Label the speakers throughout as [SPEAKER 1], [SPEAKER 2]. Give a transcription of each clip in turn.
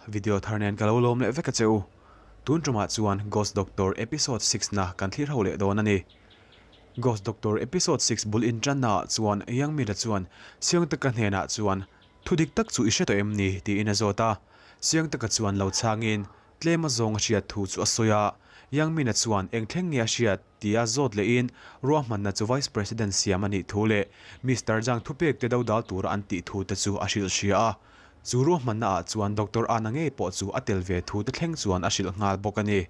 [SPEAKER 1] Video thar nen ka lo lawm leh vek a che u. Tun tumah chuan Ghost Doctor episode 6 na kan thlir ho leh dawn a ni. Ghost Doctor episode 6 bul intanna ah chuan Yang Mila chuan Siang Taka hnenah chuan Thu dik tak chu i hre tawh em ni? tiin a zawt a. Siang Taka chuan lo chhangin tlem a zawng a hriat thu chu a sawi a. Yang Mina chuan eng thleng nge a hriat? tia zawt lehin ruahmanna chu Vice President siam a nih thu leh Mister Zhang thupek te dodal tura an tih thu te chu a hrilh hria a. Chu ruahmanna ah chuan Doctor Anna ngei pawh chu a tel ve thu te thleng chuan a hrilh nghal bawk a ni.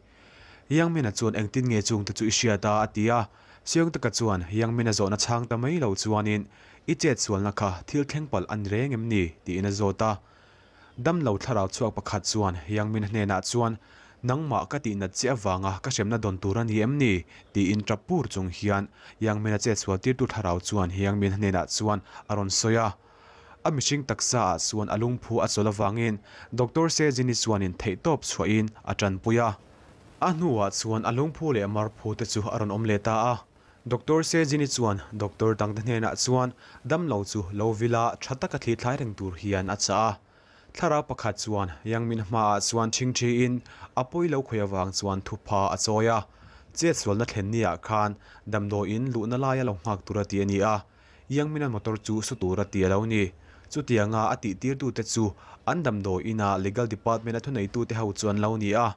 [SPEAKER 1] Yang Mina chuan engtin nge chung te chu i hriat a? a ti a. Siang taka chuan Yang Mina zawhna chhang ta mai lo chuanin I chet sualna kha thil thleng palh a ni reng em ni? tiin a zawt a. Damlo thlarau chhuak pakhat chuan Yang Min hnenah chuan, Nangmah ka tihnat che avanga ka hremna dawn tur a ni em ni? tiin tap pur chung hian Yang Min-a chetsual tirtu thlarau chuan Yang Min hnenah chuan a rawn sawi a. A mihring taksa ah chuan a lungphu a chawl avangin Doctor Se Jin-i chuanin theihtawp chhuahin a tanpui a. A hnuah chuan a lungphu leh marphu te chu a rawn awm leh ta a. Doctor Sejini chuan doctor dangte hnenah chuan damlo chu lo vila tha taka thli thlai reng tur hian a chah a. Thlarau pakhat chuan Yangmin hmaah chuan chhingchhiin a pawi lo khawih avang chuan thupha a chawi a. Chetsualna thlen niah khan damdawiin luhna laia lo nghak tura ti a ni a, Yangmina motor chu su tura ti a lo ni. Chutianga a tihtirtute chu an damdawiina legal department-a thuneitute ho chu an lo ni a.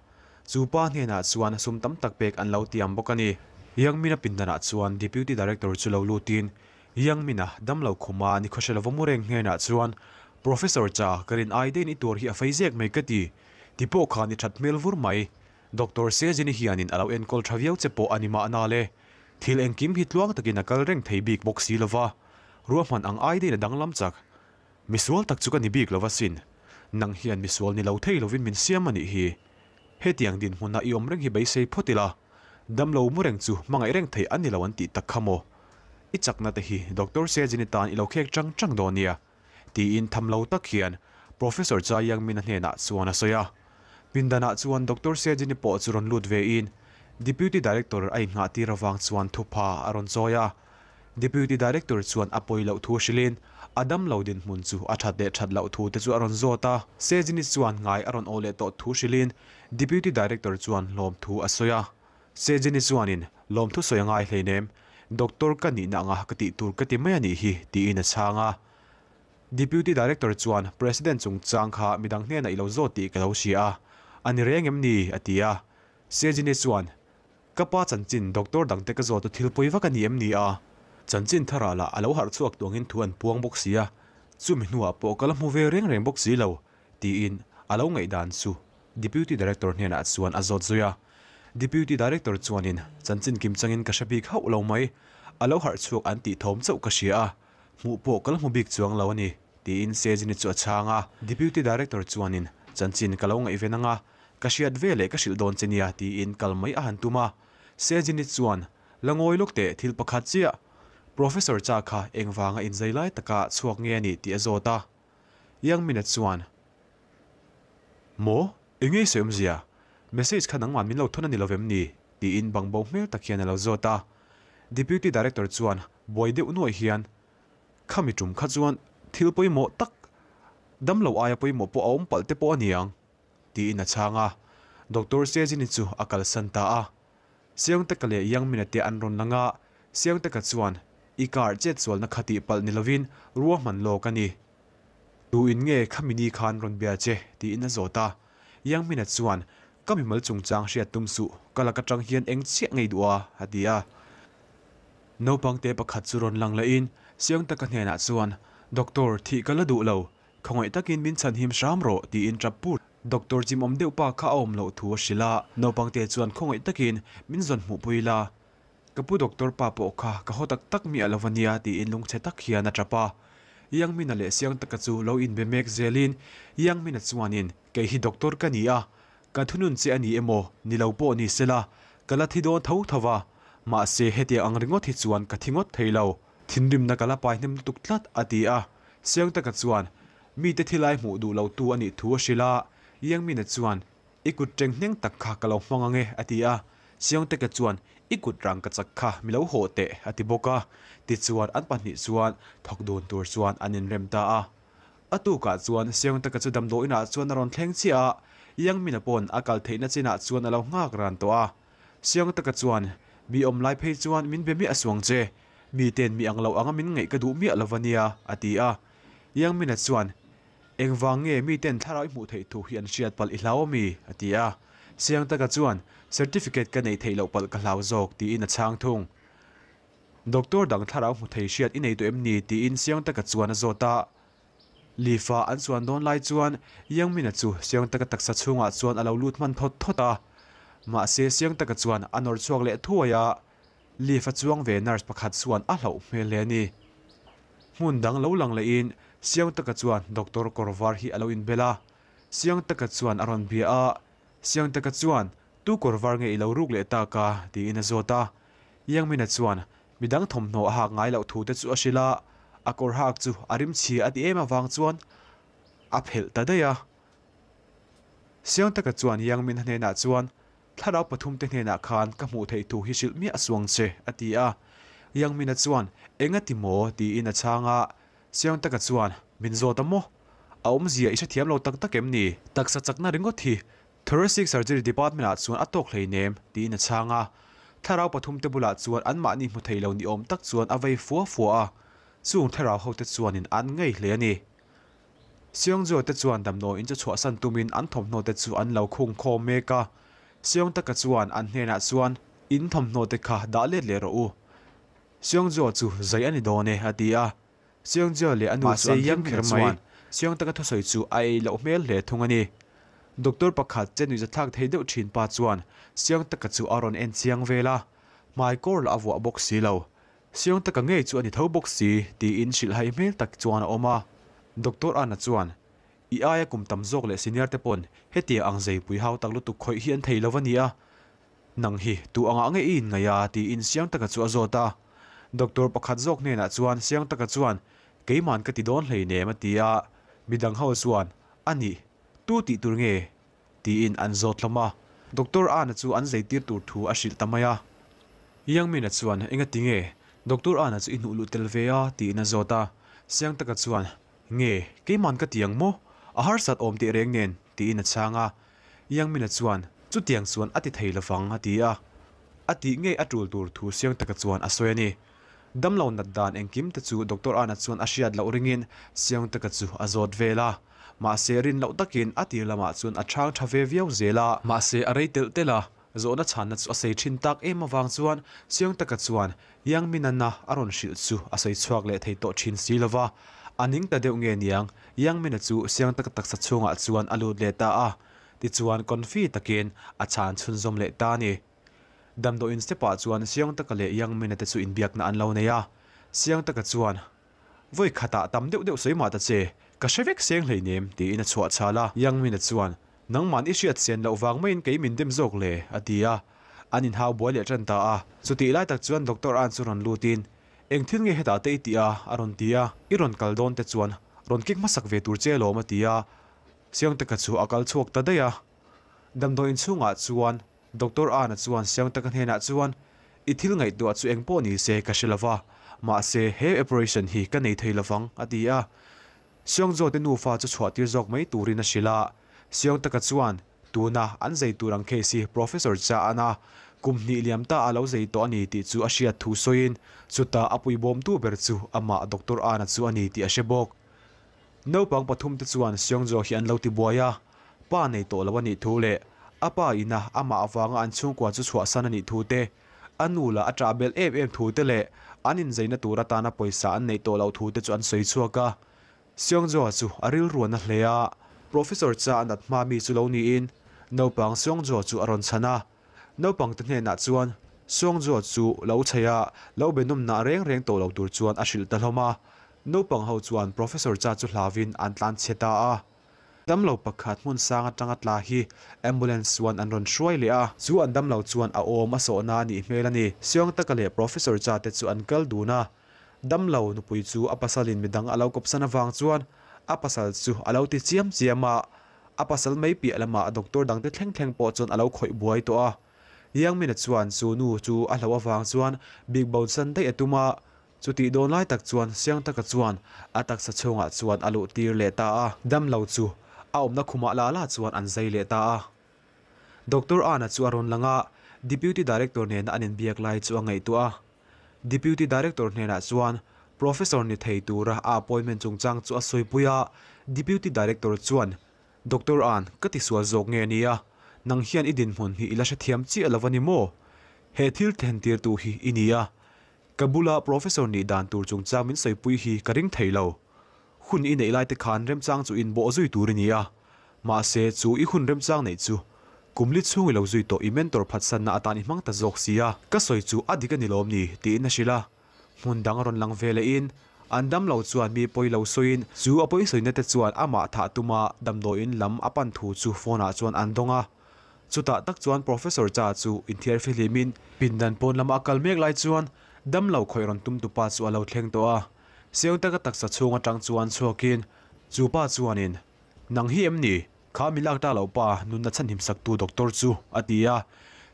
[SPEAKER 1] Chu pa hnenah chuan sum tam tak pek an lo tiam bawk a ni. Yang Mina pindanah chuan Deputy Director chu lo lutin Yang Mina damlo khuma nikhawhre lova mu reng hnenah chuan, Professor Cha, ka rin ai deiin i tur hi a fei zek mai ka ti. Ti pawh khan i that hmel vur mai. Doctor Sejini hianin a lo enkawl tha viau che pawh a ni mahna le. Thil engkim hi tluang takin a kal reng thei bik bawk si lova. Ruahman ang ai deiin a danglam chak. Misual tak chu ka ni bik lova sin. Nang hian misual ni lo thei lovin min siam a nih hi. Hetiang dinhmuna i awm reng hi beisei phawt ila, damlo mu reng chu hmangaih reng theih a ni lo an tih tak kha maw? I chakna te hi Doctor Sejini tan i lo khek chang chang dawn nia, tiin tham lo tak hian Professor Chai Yang Min-a hnenah chuan a sawi a. Pindanah chuan Doctor Sejini pawh chu rawn lut vein Deputy Director a inngah tir avang chuan thupha a rawn chawi a. Deputy Director chuan a pawi loh thu hrilhin a damlo dinhmun chu a that leh that loh thu te chu a rawn zawt a. Sejini chuan ngai a rawn aw leh tawh thu hrilhin Deputy Director chuan lawm thu a sawi a. Sejini chuanin lawmthu sawi a ngai hleinem, Doctor ka nihna anga ka tih tur ka ti mai a nih hi, tiin a chhang a. Deputy Director chuan President chungchang kha midang hnenah i lo zawt tih ka lo hria a, a ni reng em ni? a ti a. Sejini chuan Ka pa chanchin doctor dangte ka zawt a thil pawi vak a ni em ni a? Chanchin tharah lah a lo harh chhuak tuangin thu an puang bawk si a, chumi hnuah pawh ka la hmu ve reng reng bawk si lo, tiin a lo ngaihdan chu Deputy Director hnenah chuan a zawt zui a. Deputy Director chuanin chanchin kim changin ka hre bik hauh lo mai, a lo harh chhuak an tih thawm chauh ka hria a, hmuh pawh ka la hmu bik chuang lo a ni, tiin Sejini chu a chhang a. Deputy Director chuanin chanchin ka lo ngaihven anga, Ka hriat ve leh ka hrilh dawn che nia tiin kal mai a han tum a. Sejini chuan, La ngawi lawk teh thil pakhat chiah. Professor Cha kha engvanga inzai lai taka chhuak nge a nih tih a zawt a. Yang Mina chuan, Maw? Eng nge i sawi awmzia? Message kha nangmah min lo thawn a ni lovem ni? tiin bangbo hmel tak hian a lo zawt a. Deputy Director chuan buai deuh nuaih hian, Khami tum kha chuan thil pawimawh tak, damlo aia pawimawh pawh a awm palh te pawh a niang. Tiin a chhang a. Doctor Sejini chu a kalsan ta a. Siangteka leh Yangmina te an rawn lang a, Siangteka chuan, I car chetsualna kha tih palh ni lovin ruahman lawk a ni. Tu in nge khami ni khan rawn bia che? tiin a zawt a. Yangmina chuan, Ka mimal chungchang hriat tum suh, ka lak atang hian eng chiah ngei duh a, a ti a. Naupangte pakhat chu rawn lang lehin Siangteka hnenah chuan, Doctor, thih ka la duh lo, Khawngaih takin min chhanhim hram rawh tiin tap put. Doctor chimawm deuh pa kha a awm loh thu a hrilh a, naupangte chuan khawngaih takin min zawn hmuhpui la. Ka pu doctor pa pawh kha ka haw tak tak miah lo ania tiin lungchhe tak hian a tap a. Yangmina leh Siangtaka chu lo inbe mek zelin Yangmina chuanin kei hi doctor ka ni a, ka thunun che a ni emaw ni lo pawh ni sela ka la thi dawn tho tho va, mahse hetiang ang ringawt hi chuan ka thi ngawt thei lo. Thinrimna ka la pai hnem lutuk tlat a ti a. Siangtaka chuan mite thilai hmuh duh lo tu a nih thu a hrilh a, Yangmina chuan, I kut teng hneng tak kha ka lo hmang ang e, a ti a. Siangtaka chuan, I kut rang ka chak kha mi lo hawh teh, a ti bawk a. Tichuan an pahnih chuan thawk dun tur chuan an inrem ta a. A tukah chuan Seungtaka chu damdawiinah chuan a rawn thleng chiah a, Yangmina pawn a kal theihna chinah chuan a lo nghak ran tawh a. Seungtaka chuan, Mi awm lai phei chuan min be miah suang che, miten mi ang lo anga min ngaih ka duh miah lo va nia, a ti a. Yangmina chuan, Engvang nge miten thlarau i hmuh theih thu hi an hriat palh i hlau ami? a ti a. Seungtaka chuan, Certificate ka neih theih loh palh ka hlau zawk, tiin a chhang thung. Doctor dang thlarau hmu thei hriat i nei tawh em ni? tiin Siang taka chuan a zawt a. Lifa an chuan dawn lai chuan Yang Mina chu Siang taka taksa chhungah chuan a lo lut hman thawt thawt a. Mahse Siang taka chuan a nawr chhuak leh thuai a, lift a chuang ve nurse pakhat chuan a hlauh hmel hle a ni. Hmun dang lo lang lehin Siang taka chuan doctor kawr var hi a lo inbel a, Siang taka chuan a rawn bia a, Siang taka chuan Tu kawr var nge i lo ruk leh tak a? tiin a zawt a. Yangmina chuan midang thawmhnaw a hak ngai loh thu te chu a hrilh a, a kawr hak chu a rim chhia a ti em avang chuan a phelh ta daih a. Siangtaka chuan Yangmina hnenah chuan, Thlarau pathum te hnenah khan ka hmuh theih thu hi hrilh miah suang che, a ti a. Yangmina chuan, Enga ti maw? tiin a chhang a. Siangtaka chuan, Min zawt a maw? A awmzia i hrethiam lo tak tak em ni? Taksa chakna ringawt hi Thoracic Surgery Department ah chuan a tawk hleinem, tiin a chhang a. Thlarau pathum te bulah chuan anmahni hmu thei lo ni awm tak chuan a vei fua fua a, chung thlarau hote chuanin an ngei hle a ni. Seongjo te chuan damdawiin chu chhuahsan tumin an thawmhnaw te chu an lo khung khawm mek a. Seongtaka chuan an hnenah chuan, In thawmhnaw te kha dah let leh rawh u. Seongjo chu zai a ni dawn e, a ti a. Seongjo leh a nu chu an hlim kher mai. Seongtaka thusawi chu a ei loh hmel hle thung a ni. Doctor pakhat che nuihzathlak thei deuh thin pa chuan Seongtaka chu a rawn en chiang vel a, hmai kawr lah a vuah bawk si lo. Seongtaka ngei chu a ni tho bawk si tiin hrilhhai hmel tak chuan a awm a. Doctor Anna chuan, I aia kum tam zawk leh senior te pawn hetiang ang zeipui hau tak lutuk khawih hi an thei lo a nia. Nang hi tu angah nge i inngaih a? tiin Siangtaka chu a zawt a. Doctor pakhat zawk hnenah chuan Siangtaka chuan, Keiman ka ti dawn hleinem a ti a. Midang ho chuan, A nih, tu tih tur nge? tiin an zawt hlawm a. Doctor Ana chu an zeitir tur thu a hrilh ta mai a. Yangmina chuan, Engati nge Doctor Ana chu i hnuh luh tel ve a? tiin a zawt a. Siangtaka chuan, Nge, keiman ka ti ang maw? A harsat awm teh reng nen, tiin a chhang a. Yangmina chuan, Chutiang chuan a ti thei lovang, a ti a. A tih ngei a tul tur thu siang taka chuan a sawi a ni. Damlo nat dan engkim te chu Doctor Ana chuan a hriat loh ringin siang taka chu a zawt vel a. Mahse rin loh takin a tir lamah chuan a chhang tha ve viau zel a. Mahse a rei telh telh a, zawhna chhanna chu a sei thin tak em avang chuan siang taka chuan Yangmina na a rawn hrilh chu a sawi chhuak leh thei tawh thin si lova. A ning ta deuh nge niang, Yangmina chu siang taka taksa chhungah chuan a lut leh ta a. Tichuan confi takin a chhan chhunzawm leh ta a ni. Damdawiin step ah chuan Siang taka leh Yangmina te chu inbiakna an lo nei a. Siang taka chuan, Vawi khatah tam deuh deuh sawi mah ta che, ka hre vek seng hleinem, tiin a chhuah chhal a. Yangmina chuan, Nangman i hriat sen loh vang maiin kei min dem zawk le, a ti a. An inhau buai leh tan ta a. Chutih lai tak chuan Doctor An chu rawn lutin, Eng thil nge hetah te i tih a? a rawn ti a. I rawn kal dawn te chuan rawn kek hmasak ve tur che alawm, a ti a. Siangtaka chu a kal chhuak ta daih a. Damdawiin chhungah chuan Doctor Ana chuan Siangtaka hnenah chuan, I thil ngaihtuah chu eng pawh ni se ka hre lova, mahse he operation hi ka nei thei lovang, a ti a. Siangzaw te nufa chu chhuah tir zawk mai turin a hrilh a. Siangtaka chuan, Tuna an zei tur ang case hi Professor Cha Ana kum hnih liam ta a lo zei tawh a ni tih chu a hriat thu sawiin chutah a puibawmtu ber chu amah Doctor Ana chu a ni tih a hre bawk. Naupang pathum te chuan Seongjo hi an lo ti buai a, pa nei tawh lo a nih thu leh a pa ina amah avanga an chhungkua chu chhuahsan a nih thu te, a nu lah a ṭah belh em em thu te leh an inzeina tur atana pawisa an neih tawh loh thu te chu an sawi chhuak a. Seongjo chu a rilruan a hle a, Professor cha a nat hma mi chu lo niin naupang Seongjo chu a rawn chhan a. Naupang te hnenah chuan Seongjo chu lo chheih a, lo be nawmnah reng reng tawh lo tur chuan a hrilh ta hlawm a. Naupang ho chuan Professor Cha chu hlauvin an tlan chhe ta a. Damlo pakhat hmun sang atanga tla hi ambulance chuan an rawn hruai leh a. Chu an damlo chuan a awm a sawhna a nih hmel a ni. Siang taka leh Professor Cha te chu an kal dun a. Damlo nupui chu a pasalin midang a lo kawpsan avang chuan a pasal chu a lo ti chiam chiam a. A pasal mai piah lamah doctor dangte thleng thleng pawh chuan a lo khawih buai tawh a. Yangmina chuan chu nu chu a hlauh avang chuan bik bosan daih a tum a. Chutih dawn lai tak chuan Siangtaka chuan a taksa chhungah chuan a luh tir leh ta a. Damlo chu a awmna khumah la la chuan an zai leh ta a. Doctor Ana chu a rawn lang a, Deputy Director nena an inbiak lai chu a ngaihtuah a. Deputy Director hnenah chuan Professor ni thei tura a appointment chungchang chu a sawipui a, Deputy Director chuan, Doctor An, ka tisual zawk nge nia, nang hian i dinhmun hi i la hrethiam chiah lo a ni maw? He thil thlentirtu hi i ni a, ka bula Professor nih dan tur chungchang min sawipui hi ka ring thei lo. Hun i neih lai te khan remchang chu in bawh zui tur i ni a, mahse chu i hun remchang neih chu kum li chhung i lo zui tawh i mentor phatsanna atan i hmang ta zawk si a, ka sawi chu a dik a ni lawm ni? tiin a hrilh a. Hmun dang rawn lang ve lehin an damlo chuan mi pawi lo sawiin chu a pawi sawina te chuan amah thah tuma damdawiin lam a pan thu chu phone ah chuan an dawng a. Chutah tak chuan Professor Cha chu inthiar fihlimin pindan pawn lama a kal mek lai chuan damlo khawih rawn tum tupa chu a lo thleng tawh a. Siang taka taksa chhung atang chuan chhuakin chu pa chuanin, Nang hi em ni? Kha mi lak ta loh pa, nunna chhanhim saktu doctor chu, a ti a.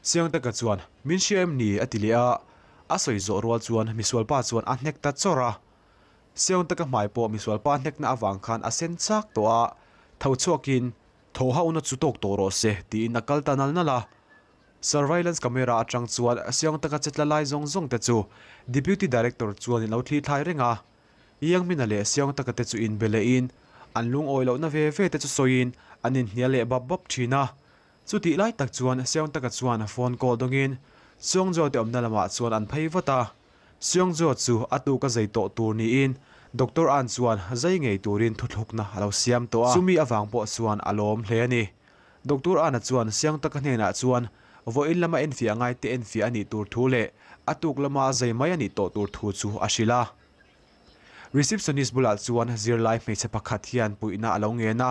[SPEAKER 1] Siang taka chuan, Min hria em ni? a ti leh a. A sawi zawh rual chuan misual pa chuan a hnek ta chawrh a. Siang taka hmai pawh misual pa hnekna avang khan a sen chak tawh a. Tho chhuakin, Thaw hauhna chu tawk tawh rawh se, tiin a kal ta nal nal a. Surveillance camera atang chuan siang taka che tla lai zawng zawng te chu Deputy Director chuan in lo thli thlai reng a. Yangmina leh siang taka te chu inbe lehin an lungawi lohna ve ve te chu sawiin an inhnial leh bap bap thin a. Chutih lai tak chuan siang taka chuan phone call dawngin Seongjo te awmna lamah chuan an phei vat a. Seongjo chu a tuk a zai tawh tur niin Doctor An chuan zai ngei turin thuthlukna a lo siam tawh a. Chumi avang pawh chuan a lawm hle a ni. Doctor Ana chuan siang taka hnenah chuan vawiin lama enfiah ngaite enfiah a nih tur thu leh a tuk lama zai mai a nih tawh tur thu chu a hrilh a. Receptionist bulah chuan zirlai hmeichhe pakhat hian puihna a lo ngen a,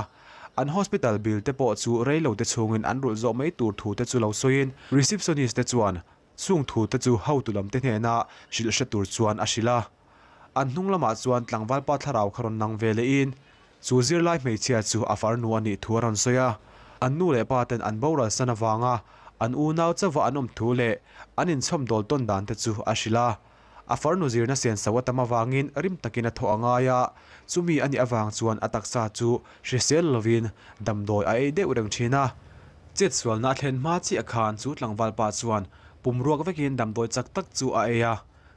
[SPEAKER 1] an hospital bill te pawh chu reilo te chhungin an rulh zawh mai tur thu te chu lo sawiin receptionist te chuan chung thu te chu hotu lam te hnena hrilh hre tur chuan a hrilh a. An hnung lamah chuan tlangval pa thlarau kha rawn lang ve lehin chu zirlai hmeichhia chu a farnu a nih thu a rawn sawi a. An nu leh pa ten an boral san avanga an unau chauha an awm thu leh an inchhawm dawl tawn dan te chu a hrilh a. A farnu zirna senso a tam avangin rim takin a thawh a ngai a, chumi a nih avang chuan a taksa chu hrisel lovin damdawi a ei deuh reng thin a. Chetsualna a thlen hma chiah khan chu tlangval pa chuan pumruak vekin damdawi chak tak chu a ei a.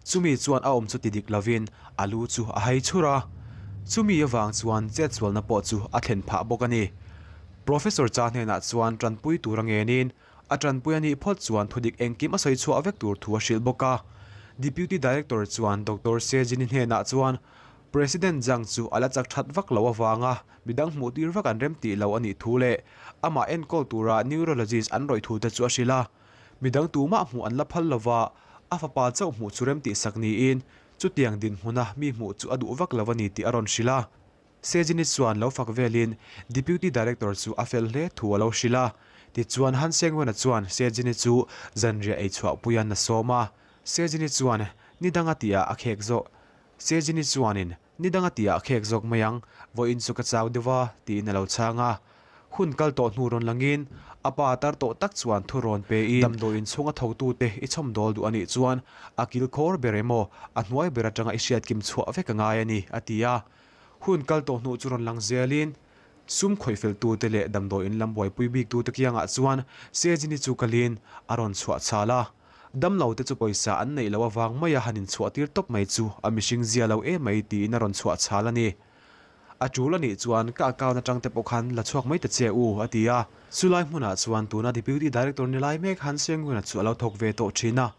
[SPEAKER 1] Chumi chuan a awm chu ti dik lovin a lu chu a hai chhur a, chumi avang chuan chetsualna pawh chu a thlen phah bawk a ni. Professor Cha hnenah chuan tanpui tur a ngenin a tanpui a nih phawt chuan thudik engkim a sawi chhuah vek tur thu a hrilh bawk a. Deputy Director chuan Doctor Sejini hnenah chuan President Zhang chu a la chak that vak lo avanga midang hmuh tir vak an rem tih lo a nih thu leh amah enkawl tura neurologist an rawih thu te chu a hrilh a. Midang tumah hmuh an la phal lova, a fapa chauh hmuh chu rem tihsak niin chutiang dinhmuna mi hmuh chu a duh vak lo a ni tih a rawn hrilh a. Sejini chuan lo fak velin Deputy Director chu a fel hle thu a lo hrilh a. Tichuan Han Sengwena chuan Sejini chu zanriah ei chhuahpuian a sawm a. Sejini chuan ni danga tihah a khek zawk. Sejini chuanin Ni danga tihah khek zawk mai ang, vawiin chu ka chau deuh a, tiin a lo chhang a. Hun kal tawh hnu rawn langin, a pa tar tawh tak chuan thu rawn pein, Damdawiin chhunga thawktute i chhawm dawl duh a nih chuan a kil khawr ber emaw, a hnuai ber atanga i hriat kim chhuah vek a ngai a ni, a ti a. Hun kal tawh hnu chu rawn lang zelin, sum khawih feltute leh damdawiin lam buaipui biktute kiangah chuan Sejini chu kalin a rawn chhuah chhal a. Damlo te chu pawisa an neih loh avang maia han inchhuah tir tawp mai chu a mihring zia lo em mai tiin a rawn chhuah chhal a ni. A tul a nih chuan ka account atang te pawh khan la chhuak mai ta che u, a ti a. Chulai hmunah chuan tuna Deputy Director ni lai mek Han Sengwin-a chu a lo thawk ve tawh thin a.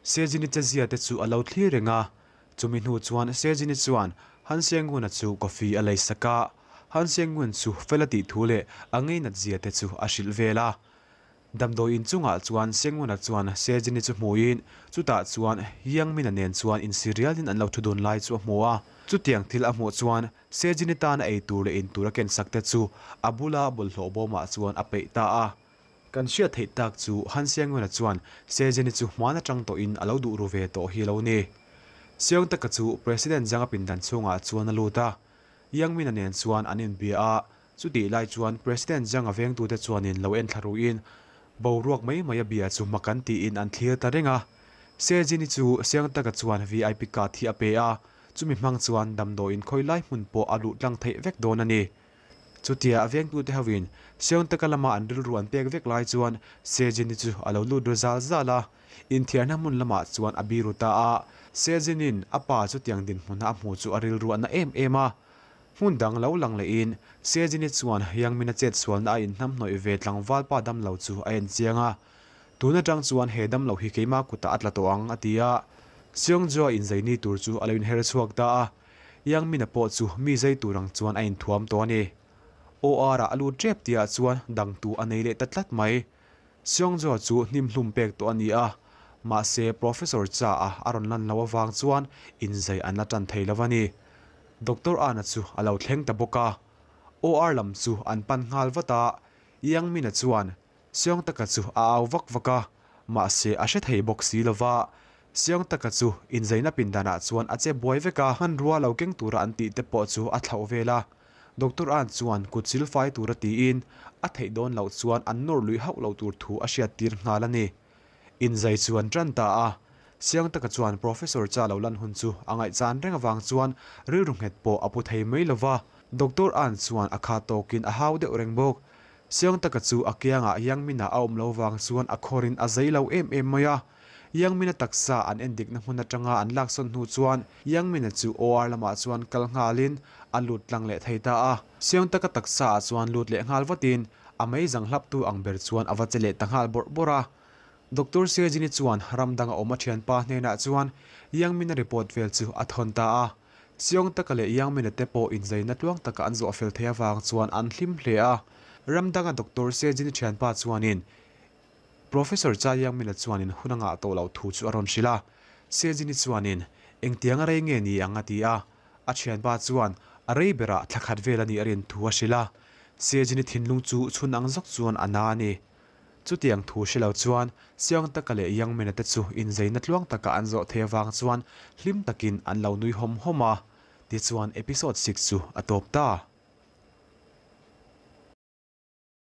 [SPEAKER 1] Sejini che zia te chu a lo thlir reng a. Chumi hnu chuan Sejini chuan Han Sengwin-a chu coffee a lei sak a. Han Sengwin chu fel a tih thu leh a ngeinat zia te chu a hrilh vel a. Damdawi inchungah chuan Senguna chuan Sejini chu hmuin chutah chuan Yangmina nen chuan insi rialin an lo thu dun lai chu a hmu a. Chutiang thil a hmuh chuan Sejini tana ei tur leh in tur a ken sak te chu a bula bawlhhlawh bawmah chuan a peih ta a. Kan hriat theih tak chu Han Senguna chuan Sejini chu hman atang tawhin a lo duh ru ve tawh hi a lo ni. Seongtaka chu President Zhang-a pindan chhungah chuan a lut a, Yangmina nen chuan an inbia a, Chutih lai chuan President Zhang-a vengtute chuanin lo enthla ruin boruak mai mai a bia chu hma kan tiin an thlir ta reng a. Sejin-i chu Siangtaka chuan vip card hi a pe a, chumi hmang chuan damdawiin khawi lai hmun pawh a luh tlang theih vek dawn a ni. Chutia a vengtute hoin Siangtaka lama an rilru an pek vek lai chuan Sejin-i chu a lo lut ru zal zal a, inthiarna hmun lamah chuan a biru ta a. Sejin-in a pa chutiang dinhmuna a hmu chu a rilru a na em em a. Hmun dang lo lang lehin Sejin-i chuan Yangmin-a chetsualna a inhnamhnawih ve tlangval pa damlo chu a en chiang a. Tun atang chuan he damlo hi keima kutah a tla tawh ang, a ti a. Seongjo-a inzai ni tur chu a lo inher chhuak ta a. Yangmin-a pawh chu mi zai tur ang chuan a inthuam tawh a ni. OR-ah a lut tep tihah chuan dangtu a nei leh ta tlat mai. Seongjo chu hnim hlum pek tawh a ni a, mahse Professor Cha-a a rawn lan loh avang chuan inzai an la tan thei lo a ni. Doctor Ana chu a lo thleng ta bawk a, OR lam chu an pan nghal vat a, Yang Min-a chuan Seong Taka chu a au vak vak a, mahse a hre thei bawk si lo va. Seong Taka chu inzaina pindanah chuan a che buai vek a, hmanrua lo keng tura an tih te pawh chu a thlauh vel a. Doctor An chuan kut sil fai tura tiin a theih dawn loh chuan an nawr luih hauh loh tur thu a hriattir nghal a ni. Inzai chu an tan ta a, Siang taka chuan Professor Cha lo lan hun chu a ngaihchan reng avang chuan rilru nghet pawh a pu thei mai lo va, Doctor An chuan a kha tawkin a hau deuh reng bawk. Siang taka chu a kiangah Yangmin-a a awm lo vang chuan a khawrin a zei lo em em mai a. Yangmin-a taksa an endikna hmun atanga an laksawn hnu chuan Yangmin-a chu OR lamah chuan kal nghalin a lut tlang leh thei ta a. Siang taka taksa ah chuan lut leh nghal vatin a mei zang hlaptu ang ber chuan a va che leh ta nghal bawrh bawrh a. Doctor Sejini chuan ram danga awm a thianpa hnenah chuan Yangmin-a report vel chu a thawn ta a. Siang taka leh Yangmin-a te pawh inzaina tluang taka an zawh fel theih avang chuan an hlim hle a. Ram danga Doctor Sejini thianpa chuanin Professor Cha Yangmin-a chuanin hun a ngah tawh loh thu chu a rawn hrilh a. Sejini chuanin, Engtiang a rei nge ni ang? a ti a. A thianpa chuan a rei berah thla khat vel a nih a rin thu a hrilh a. Sejini thinlung chu chhun ang zawk chuan a na a ni. Chutiang thu hre lo chuan Siang taka leh Yangmena te chu inzeina tluang taka an zawh theih avang chuan hlim takin an lo nui hawm hawm a. Tichuan episode six chu a tawp ta.